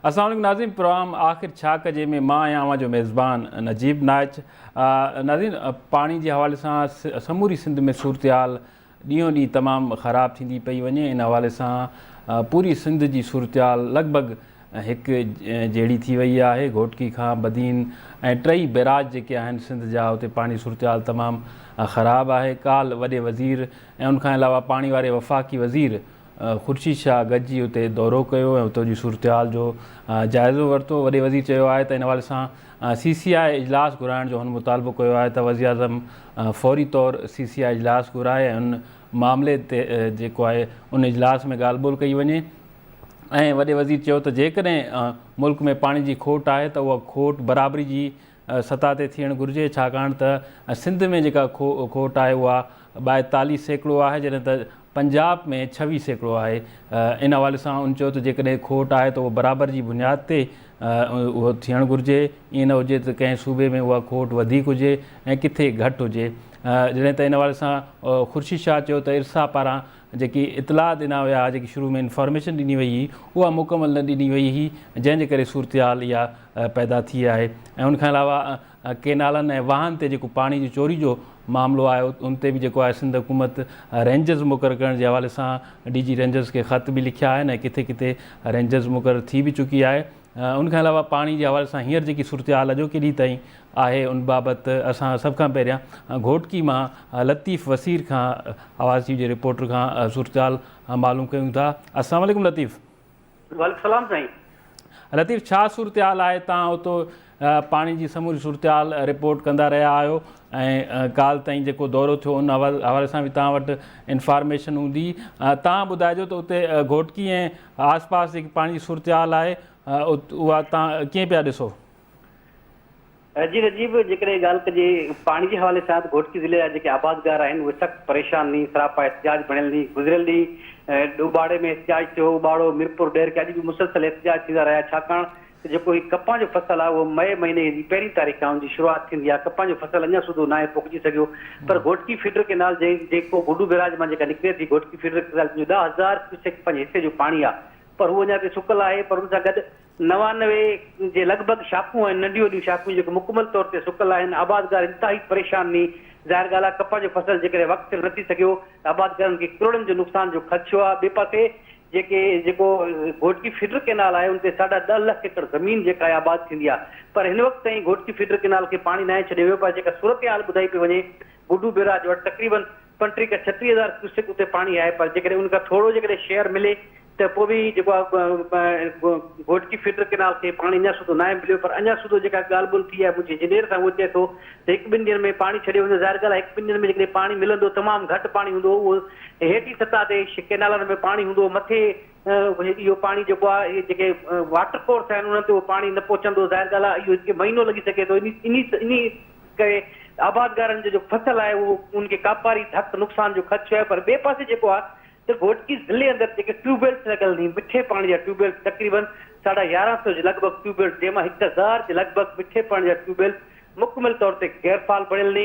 السلام عليڪم ناظرين پروگرام آخر ڇا ڪجي ۾ مان آهيان اوهان جو ميزبان نجيب نائچ. ناظرين پاڻي جي حوالي سان سموري سنڌ ۾ صورتحال ڏينهون ڏينهن تمام خراب ٿيندي پئي وڃي ان حوالي سان پوري سنڌ جي صورتحال لڳ ڀڳ هڪ جهڙي ٿي وئي آهي گهوٽڪي کان بدين ۽ ٽئي بئراج جيڪي آهن سنڌ جا اتي پاڻي صورتحال تمام خراب آهي ڪالهه وڏي وزير ۽ ان کان علاوه پاڻي واري وفاقي وزير خورشيد شاهه گڏجي اتي دورو ڪيو ۽ اتو جي صورتحال جو جائزو ورتو. وڏي وزير چيو آهي ته ان حوالي سان سي سي آء اجلاس گهرائڻ جو هن مطالبو ڪيو آهي ته وزيراعظم فوري طور سي سي آء اجلاس گهرائي ۽ ان معاملي تي جيڪو آهي ان اجلاس ۾ ڳالهه ٻولهه ڪئي وڃي ۽ وڏي وزير چيو ته جيڪڏهن ملڪ ۾ پاڻي جي کوٽ آهي ته اها کوٽ برابري جي سطح تي ٿيڻ گهرجي ڇاڪاڻ ته سنڌ ۾ جيڪا کوٽ آهي اها 42% آهي جڏهن ته پنجاب ۾ 26% آهي ان حوالي سان هن چيو ته جيڪڏهن کوٽ آهي ته اهو برابر جي بنياد تي اهو ٿيڻ گهرجي ائين نه هجي ته ڪنهن صوبي ۾ اها کوٽ وڌيڪ هجي ۽ ڪٿي گهٽ هجي جڏهن ته ان حوالي سان خورشيد شاهه چيو ته ارسا پاران جيڪي اطلاع ڏنا ويا ها جيڪي شروع ۾ انفارميشن ڏني وئي هئي اها مڪمل نه ڏني وئي هئي جنهن جي ڪري صورتحال اها پيدا ٿي آهي ۽ ان کان علاوه ڪينالن ۽ واهن تي جيڪو پاڻي جي چوري جو معاملو آهي ان تي به جيڪو آهي سنڌ حڪومت رينجرز مقرر ڪرڻ جي حوالي سان ڊي جي رينجرز کي خط به لکيا آهن ۽ ڪٿي ڪٿي رينجرز مقرر ٿي به چڪي آهي ان کان علاوه پاڻي جي حوالي سان هينئر جيڪي صورتحال اڄوڪي ڏينهن تائين آهي ان بابت اسان سڀ کان پهريان گهوٽڪي مان لطيف وسير کان آواز ٽي وي جي رپورٽر کان صورتحال معلوم ڪيون ٿا. السلام عليڪم لطيف. وعليڪم السلام سائين. لطيف ڇا صورتحال آهي تان اتو پاڻي جي سموري صورتحال رپورٽ ڪندا رهيا آهيو ۽ ڪالهه تائين جيڪو دورو ٿيو ان حوالي سان به تان وٽ انفارميشن هوندي تان ٻڌائجو ته اتي گهوٽڪي ۽ آس پاس جيڪي پاڻي جي صورتحال آهي اها تان ڪيئن پيا ڏسو؟ جي رجيب جيڪڏهن ڳالهه ڪجي پاڻي جي حوالي سان ته گهوٽڪي ضلعي جا جيڪي آبادگار آهن اهي سخت پريشان ني سراپا احتجاج بڻيل ني گذريل ڏينهن ڏوٻاڙي ۾ احتجاج ٿيو اٻاڙو ميرپور ڏهر کي اڄ به مسلسل احتجاج ٿيندا رهيا ڇاڪاڻ ته جيڪو هي ڪپان جو فصل آهي اهو مئي مهيني جي پهرين تاريخ کان ان جي شروعات ٿيندي آهي ڪپان جو فصل اڃا سوڌو ناهي پوکجي سگهيو پر گهوٽڪي فيڊر ڪينال جنهن جيڪو گڊو بيراج مان جيڪا نڪري ٿي گهوٽڪي فيڊر ڪينال جنهن جو 10,000 ڪيوسڪ پنهنجي حصي جو پاڻي آهي پر هو اڃا تائين سڪل آهي پر ان سان گڏ 99 جي لڳ ڀڳ شاخون آهن، ننڍيون وڏيون شاخون جيڪي مڪمل طور تي سڪل آهن، آبادگار انتهائي پريشان ني، ظاهر ڳالهه آهي ڪپهه جو فصل جيڪڏهن وقت سر نه ٿي سگهيو ته آبادگارن کي ڪروڙن جو نقصان جو خدشو آهي، ٻئي پاسي جيڪي جيڪو گهوٽڪي فيڊر ڪئنال آهي ان تي ساڍا ڏهه لک ايڪڙ زمين جيڪا آهي آباد ٿيندي آهي پر هن وقت تائين گهوٽڪي فيڊر ڪئنال کي پاڻي ناهي ڇڏيو ويو پر جيڪا صورتحال ٻڌائي پئي وڃي گڊو بيراج وٽ تقريبن 35 کان 36 هزار ڪيوسڪ اتي پاڻي آهي پر جيڪڏهن ان کان ٿورو جيڪڏهن شيئر ملي ته پوء به جيڪو آهي گهوٽڪي فيڊر ڪئنال کي پاڻي اڃا سوڌو ناهي مليو پر اڃا سوڌو جيڪا ڳالهه ٻولهه ٿي آهي منهنجي انجنيئر سان اهو چئي ٿو ته هڪ ٻن ڏينهن ۾ پاڻي ڇڏيو ويندو ظاهر ڳالهه آهي هڪ ٻن ڏينهن ۾ جيڪڏهن پاڻي ملندو تمام گهٽ پاڻي هوندو اهو هيٺين سطح تي ڪئنالن ۾ پاڻي هوندو مٿي اهو پاڻي جيڪو آهي اهي جيڪي واٽر ڪورس آهن انهن تي اهو پاڻي نه پهچندو ظاهر ڳالهه آهي اهو هڪ مهينو لڳي سگهي ٿو انهي انهي ڪري آبادگارن جو جيڪو فصل آهي اهو ان کي ڪاپاري ڌڪ نقصان جو خدشو آهي پر ٻئي پاسي جيڪو آهي ته گهوٽڪي ضلعي اندر جيڪي ٽيوب ويلز لڳل ني مٺي پاڻي جا ٽيوب ويلز تقريبن ساڍا يارهن سئو جي لڳ ڀڳ ٽيوب ويلز جنهن مان هڪ هزار جي لڳ ڀڳ مٺي پاڻي جا ٽيوب ويلز مڪمل طور تي غير فعال بڻيل ني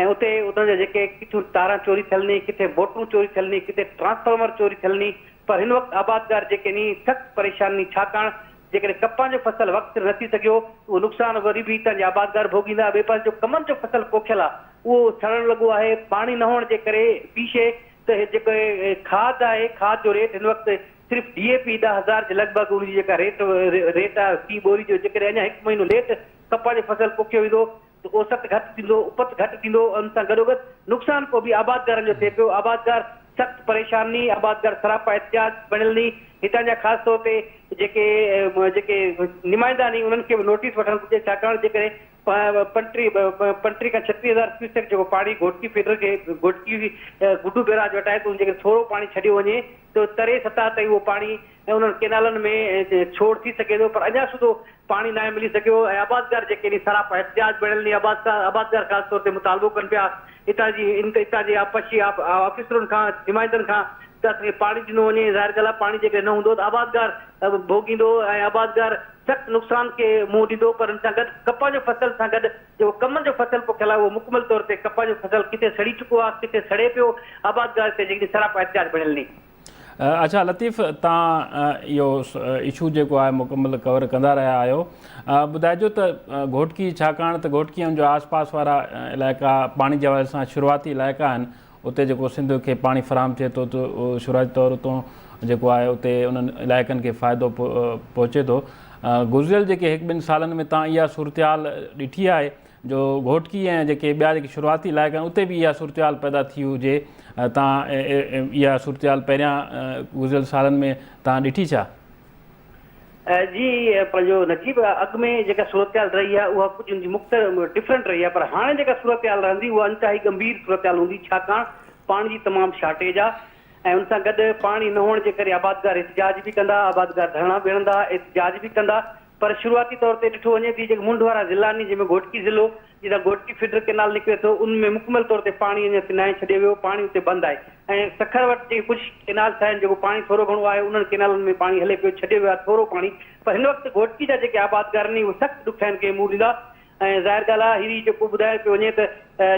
۽ اتي اتان جا جيڪي ڪٿيون تاران چوري ٿيل ني ڪٿي موٽرون چوري ٿيل ني ڪٿي ٽرانسفارمر چوري ٿيل ني پر هن وقت آبادگار جيڪي ني سخت پريشان ني ڇاڪاڻ جيڪڏهن ڪپهه جو فصل وقت سر نه ٿي سگهيو ته اهو نقصان وري به هتان جا آبادگار ڀوڳيندا. ٻئي پاسي جو ڪمند جو فصل پوکيل آهي اهو سڙڻ لڳو آهي. پاڻي نه هئڻ جي ڪري ٻي شيء ته جيڪي کاڌ آهي کاڌ جو ريٽ هن وقت صرف ڊي اي پي 10,000 جي لڳ ڀڳ ان جي جيڪا ريٽ ريٽ آهي في ٻوري جو جيڪڏهن اڃا هڪ مهينو ليٽ ڪپهه جو فصل پوکيو ويندو ته اوسط گهٽ ٿيندو، اپت گهٽ ٿيندو، ان سان گڏوگڏ نقصان پوء به آبادگارن جو ٿئي پيو، آبادگار سخت پريشان ني، آبادگار سراپا احتجاج بڻيل ني، هتان جا خاص طور تي جيڪي جيڪي نمائندا ني انهن کي به نوٽيس وٺڻ گهرجي ڇاڪاڻ جيڪڏهن 35 کان 36 هزار ڪيوسڪ جيڪو پاڻي گهوٽڪي فيڊر کي گهوٽڪي گڊو بيراج وٽ آهي ته ان جيڪڏهن ٿورو پاڻي ڇڏيو وڃي ته تري سطح تائين اهو پاڻي ۽ انهن ڪينالن ۾ ڇوڙ ٿي سگهي ٿو پر اڃا سوڌو پاڻي ناهي ملي سگهيو ۽ آبادگار جيڪي ني سراپا احتجاج بڻيل ني آبادگار خاص طور تي مطالبو ڪن پيا اتان جي اتان جي آبپاشي آفيسرن کان نمائندن کان ته اسان کي پاڻي ڏنو وڃي ظاهر ڳالهه آهي پاڻي جيڪڏهن نه هوندو ته آبادگار ڀوڳيندو ۽ آبادگار سخت نقصان کي منهن ڏيندو پر ان سان گڏ ڪپهه جو فصل سان گڏ جيڪو ڪمند جو فصل پوکيل آهي اهو مڪمل طور تي ڪپهه جو فصل ڪٿي سڙي چڪو آهي ڪٿي سڙي پيو آبادگار تي جيڪڏهن سراپا احتجاج بڻيل ني. اڇا لطيف تان اهو اشو جيڪو آهي مڪمل ڪور ڪندا رهيا آهيو ٻڌائجو ته گهوٽڪي ڇاڪاڻ ته گهوٽڪي ان جو آس پاس وارا علائقا پاڻي جي حوالي سان شروعاتي علائقا آهن اتي جيڪو سنڌ کي پاڻي فراهم ٿئي ٿو ته شروعاتي طور اتو جيڪو آهي اتي انهن علائقن کي فائدو پهچي ٿو گذريل جيڪي هڪ ٻن سالن ۾ تان اها صورتحال ڏٺي آهي جو گهوٽڪي ۽ جيڪي ٻيا جيڪي شروعاتي علائقا آهن اتي به اها صورتحال پيدا ٿي هجي تان اها صورتحال پهريان گذريل سالن ۾ تان ڏٺي ڇا؟ جي پنهنجو نجيب اڳ ۾ جيڪا صورتحال رهي آهي اها ڪجهه ان جي مختلف ڊفرنٽ رهي آهي پر هاڻي جيڪا صورتحال رهندي اها انتهائي ڳنڀير صورتحال هوندي ڇاڪاڻ پاڻي جي تمام شارٽيج آهي ۽ ان سان گڏ پاڻي نه هئڻ جي ڪري آبادگار احتجاج به ڪندا آبادگار ڌرڻا به هڻندا احتجاج به ڪندا پر شروعاتي طور تي ڏٺو وڃي ته هي جيڪي منڍ وارا ضلعا آهن جنهن ۾ گهوٽڪي ضلعو جتان گهوٽڪي فيڊر ڪئنال نڪري ٿو ان ۾ مڪمل طور تي پاڻي اڃا تائين ناهي ڇڏيو ويو پاڻي اتي بند آهي ۽ سکر وٽ جيڪي ڪجهه ڪئنالس آهن جيڪو پاڻي ٿورو گهڻو آهي انهن ڪئنالن ۾ پاڻي هلي پيو ڇڏيو ويو آهي ٿورو پاڻي پر هن وقت گهوٽڪي جا جيڪي آبادگار آهن اهي سخت ڏکيائين کي منهن ڏيندا ۽ ظاهر ڳالهه آهي هي جيڪو ٻڌايو پيو وڃي ته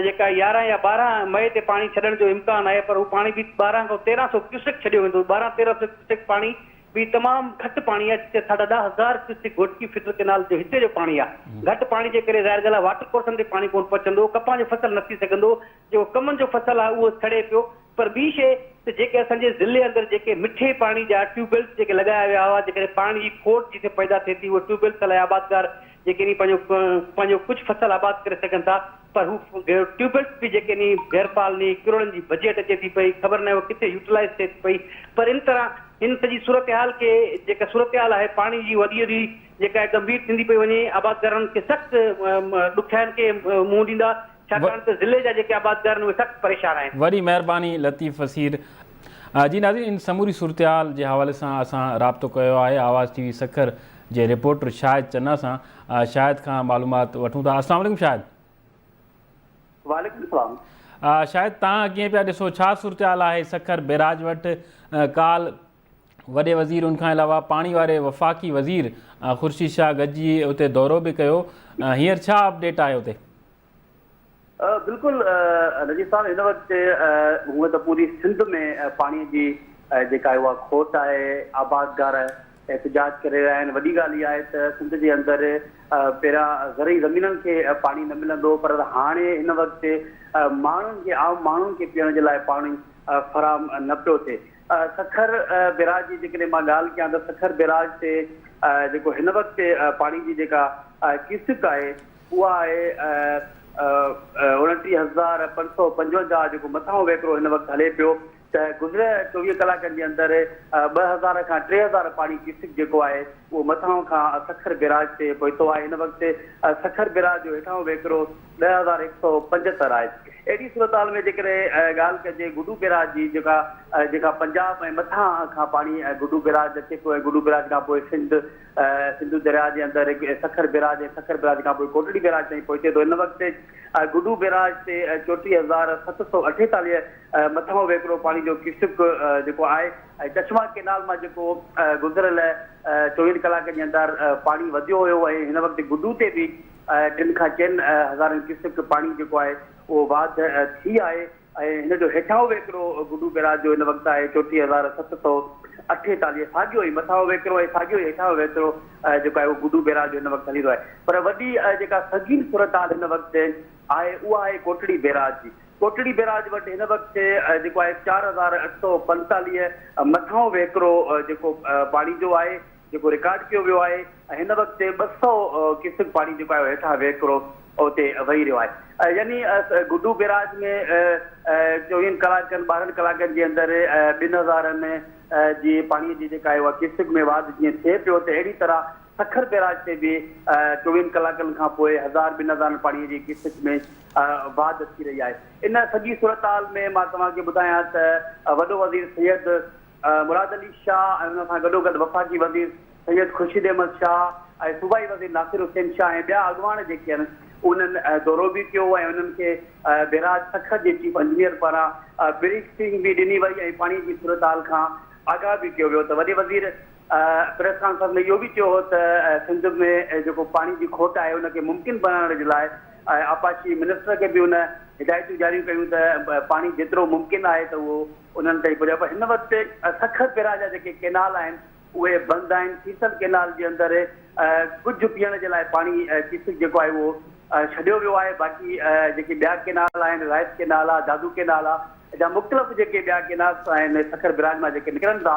جيڪا 11 يا 12 مئي تي پاڻي ڇڏڻ جو امڪان آهي پر هو پاڻي به 12 کان 13 سو ڪيوسڪ ڇڏيو ويندو 12 13 سو ڪيوسڪ پاڻي به تمام گهٽ پاڻي آهي جتي ساڍا ڏهه هزار ڪيوسڪ گهوٽڪي فيڊر ڪئنال جو هتي جو پاڻي آهي گهٽ پاڻي جي ڪري ظاهر ڳالهه آهي واٽر ڪورسن تي پاڻي ڪونه پهچندو ڪپهه جو فصل نه ٿي سگهندو جيڪو ڪمند جو فصل آهي اهو سڙي پيو پر ٻي شيء ته جيڪي اسان جي ضلعي اندر جيڪي مٺي پاڻي جا ٽيوب ويلز جيڪي لڳايا ويا هئا جيڪڏهن پاڻي جي کوٽ جتي پيدا ٿئي ٿي اهي ٽيوب ويلز هلائي آبادگار جيڪي ني پنهنجو پنهنجو ڪجهه فصل آباد ڪري سگهن ٿا پر هو ٽيوب ويلز به جيڪي ني غير فعال ني ڪروڙن جي بجيٽ اچي ٿي پئي خبر ناهي اهو ڪٿي يوٽيلائز ٿئي ٿي پئي پر ان طرح ان سڄي صورتحال کي جيڪا صورتحال آهي پاڻي جي وڏي وڏي جيڪا ڳنڀير ٿيندي پئي وڃي آبادگارن کي سخت ڏکيائين کي منهن ڏيندا ڇاڪاڻ ته ضلعي جا جيڪي آبادگار آهن اهي سخت پريشان آهن. وڏي مهرباني لطيف وسير جي ناظرين ان سموري صورتحال جي حوالي سان اسان رابطو ڪيو آهي آواز ٽي وي سکر جي رپورٽر شاهد چنا سان شاهد کان معلومات وٺون ٿا السلام عليڪم شاهد. وعليڪم السلام. شاهد تان ڪيئن پيا ڏسو ڇا صورتحال آهي سکر بيراج وٽ ڪال وڏي وزير ان کان علاوه پاڻي واري وفاقي وزير خورشيد شاهه گڏجي اتي دورو به ڪيو هينئر ڇا اپڊيٽ آهي اتي؟ بلڪل نجيب صاحب هن وقت هونء ته پوري سنڌ ۾ پاڻي جي جيڪا آهي اها کوٽ آهي آبادگار احتجاج ڪري رهيا آهن وڏي ڳالهه اها آهي ته سنڌ جي اندر پهريان زرعي زمينن کي پاڻي نه ملندو پر هاڻي هن وقت ماڻهن کي عام ماڻهن کي پيئڻ جي لاء پاڻي فراهم نه پيو ٿئي سکر بيراج جي جيڪڏهن مان ڳالهه ڪيان ته سکر بيراج تي جيڪو هن وقت پاڻي جي جيڪا ڪيوسڪ آهي اها آهي 29555 جيڪو مٿانهون وهڪرو هن وقت هلي پيو ته گذريل 24 ڪلاڪن جي اندر 2000 کان 3000 پاڻي ڪيوسڪ جيڪو آهي اهو مٿانهون کان سکر بيراج تي پهتو آهي هن وقت سکر بيراج جو هيٺانهون وهڪرو 10175 آهي اهڙي صورتحال ۾ جيڪڏهن ڳالهه ڪجي گڊو بيراج جي جيڪا جيڪا پنجاب ۽ مٿان کان پاڻي گڊو بيراج اچي پيو ۽ گڊو بيراج کان پوء سنڌ سنڌو درياء جي اندر هڪ سکر بيراج ۽ سکر بيراج کان پوء ڪوٽڙي بيراج تائين پهچي ٿو. هن وقت گڊو بيراج تي 34748 مٿانهون وهڪرو پاڻي جو ڪيوسڪ جيڪو آهي ۽ چشما ڪينال مان جيڪو گذريل چوويهن ڪلاڪن جي اندر پاڻي وڌيو هيو ۽ هن وقت گڊو تي به ٽن کان چئن هزارن ڪيوسڪ پاڻي جيڪو آهي اهو واڌ ٿي آهي. ۽ هن جو هيٺاهون ويڪرو گڊو بيراج جو هن وقت آهي 34748 ساڳيو ئي مٿاهون ويڪرو ۽ ساڳيو ئي هيٺاهون ويڪرو جيڪو آهي اهو گڊو بيراج جو هن وقت هلي رهيو آهي پر وڏي جيڪا سنگين صورتحال هن وقت آهي اها آهي ڪوٽڙي بيراج جي ڪوٽڙي بيراج وٽ هن وقت جيڪو آهي 4845 مٿاهون ويڪرو جيڪو پاڻي جو آهي جيڪو رڪارڊ ڪيو ويو آهي ۽ هن وقت 200 ڪيوسڪ پاڻي جيڪو آهي هيٺان وهڪرو اتي وهي رهيو آهي يعني گڊو بيراج ۾ چوويهن ڪلاڪن ٻارهن ڪلاڪن جي اندر ٻن هزارن جي پاڻي جي جيڪا آهي اها ڪيوسڪ ۾ واڌ جيئن ٿئي پيو ته اهڙي طرح سکر بيراج تي به چوويهن ڪلاڪن کان پوء هزار ٻن هزارن پاڻي جي ڪيوسڪ ۾ واڌ ٿي رهي آهي ان سڄي صورتحال ۾ مان توهان کي ٻڌايان ته وڏو وزير سيد مراد علي شاهه ۽ ان سان گڏوگڏ وفاقي وزير سيد خورشيد احمد شاهه ۽ صوبائي وزير ناصر حسين شاهه ۽ ٻيا اڳواڻ جيڪي آهن انهن دورو به ڪيو ۽ انهن کي بيراج سکر جي چيف انجنيئر پاران بريفنگ به ڏني وئي ۽ پاڻي جي صورتحال کان آگاهه به ڪيو ويو ته وڏي وزير پريس ڪانفرنس ۾ اهو به چيو هو ته سنڌ ۾ جيڪو پاڻي جي کوٽ آهي ان کي ممڪن بڻائڻ جي لاء آبپاشي منسٽر کي به ان هدايتون جاريون ڪيون ته پاڻي جيترو ممڪن آهي ته اهو انهن تائين پڄايو پر هن وقت سکر بيراج جا جيڪي ڪينال آهن اهي بند آهن، سيسل ڪينال جي اندر ڪجهه پيئڻ جي لاء پاڻي ڪيوسڪ جيڪو آهي اهو ڇڏيو ويو آهي باقي جيڪي ٻيا ڪينال آهن رائس ڪينال آهي دادو ڪينال آهي جا مختلف جيڪي ٻيا ڪينالس آهن سکر بيراج مان جيڪي نڪرن ٿا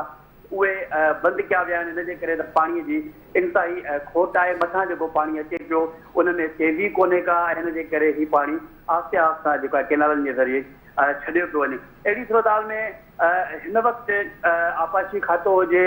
اهي بند ڪيا ويا آهن ان جي ڪري ته پاڻي جي انتهائي کوٽ آهي مٿان جيڪو پاڻي اچي پيو ان ۾ تيزي ڪونهي ڪا ۽ ان جي ڪري هي پاڻي آهستي آهستي جيڪو آهي ڪينالن جي ذريعي ڇڏيو پيو وڃي اهڙي صورتحال ۾ هن وقت آبپاشي کاتو هجي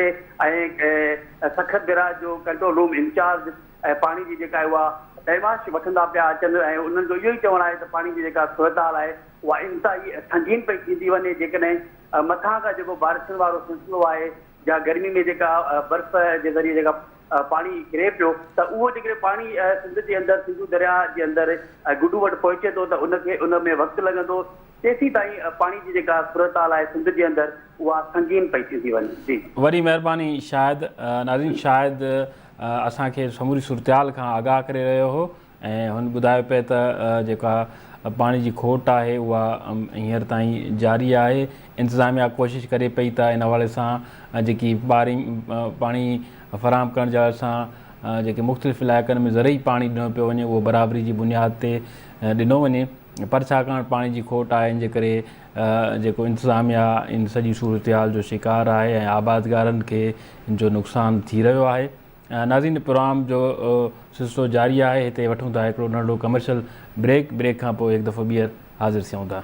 ۽ سکر بيراج جو ڪنٽرول روم انچارج ۽ پاڻي جي جيڪا اها پيمائش وٺندا پيا اچن ۽ انهن جو اهو ئي چوڻ آهي ته پاڻي جي جيڪا صورتحال آهي اها انتهائي سنگين پئي ٿيندي وڃي جيڪڏهن مٿان کان جيڪو بارشن وارو سلسلو آهي يا گرمي ۾ جيڪا برف جي ذريعي جيڪا پاڻي ڪري پيو ته اهو جيڪڏهن پاڻي سنڌ جي اندر سنڌو درياهه جي اندر گڊو وٽ پهچي ٿو ته ان کي ان ۾ وقت لڳندو تيسين تائين پاڻي جي جيڪا صورتحال آهي سنڌ جي اندر اها سنگين پئي ٿيندي وڃي. جي. وڏي مهرباني شاهد. ناظرين شاهد اسان کي سموري صورتحال کان آگاهه ڪري رهيو هو ۽ هن ٻڌايو پئي ته جيڪا پاڻي جي کوٽ آهي اها هينئر تائين جاري آهي انتظاميا ڪوشش ڪري پئي ته ان حوالي سان جيڪي پاڻي فراهم ڪرڻ جي حوالي سان جيڪي مختلف علائقن ۾ زرعي پاڻي ڏنو پيو وڃي اهو برابري جي بنياد تي ڏنو وڃي پر ڇاڪاڻ پاڻي جي کوٽ آهي ان جي ڪري جيڪو انتظاميا ان سڄي صورتحال جو شڪار آهي ۽ آبادگارن کي ان جو نقصان ٿي رهيو آهي ناظرين پروگرام جو سلسلو جاري آهي هتي وٺون ٿا هڪڙو ننڍڙو ڪمرشل بريڪ بريڪ کان پوء هڪ دفعو ٻيهر حاضر ٿيون ٿا.